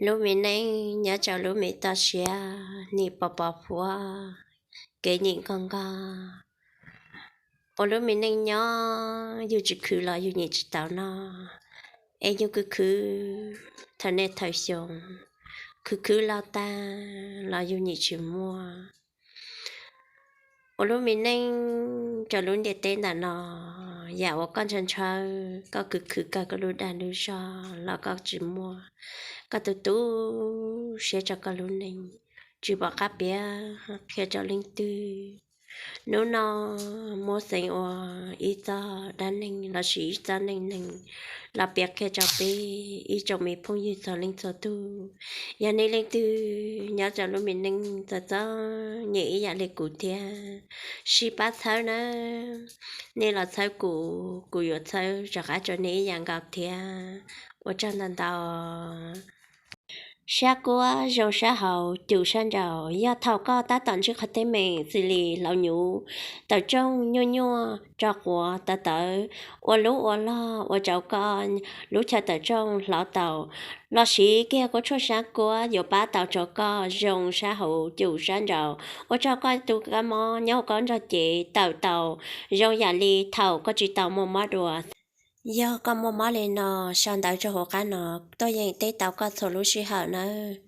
Lub me neej nyob rau lub me toj siab nim pos pos huab, kev nyim nkoj nkoj. Ua lub me neej nyob yug tsis khwv los yug nyim tsis tau noj, es yug khwv khwv thaum niaj thaum xyoo, khwv khwv loj tag los yug nyim tsis muaj. Ua lub me neej rau lub ntiaj teb ntawm no, yam uas koj ntshaw ntshaw, koj khwv khwv kawg koj lub dag lub zog los koj tsis muaj, koj tu tu siab rau koj lub neej, tsis pom qab piav qhia rau leej twg. Hnub no muab xeev ua ib txoj dab neeg lossis ib txoj neej neeg los piav qhia rau peb ib tsoom me phooj ywg txhua leej txhua tug. Yog nej leej twg nyob rau lub me neej txom txom nyem ib yam li kuv thiab, sib pab txhawb nawb. Nej los txhawb kuv, kuv yuav txhawb rov qab rau nej ib yam nkaus thiab. Ua tsaug ntau ntau. Sab kuab zoo sab hauv cum sab nraud, yog thaum koj tab tom ntsib qhov teeb meem xws li hlaus nyuv, tawm rooj nyuaj nyuaj, tso quav tawv tawv, ua lub ua log ua rau koj lub chaw tawm rooj hlauv taus, los siv kiag kuv tshuaj sab kuab yuav pab tau rau koj zoo sab hauv cum sab nraud, ua rau koj tus kab mob nyob hauv koj nrog cev tawm tau zoo yam li thaum koj tsis tau muaj mob dua. Yog koj muaj mob li no, sau ntawv rau hauv qab no, tuaj yeem teb tau koj txhua lub sij hawm nawb.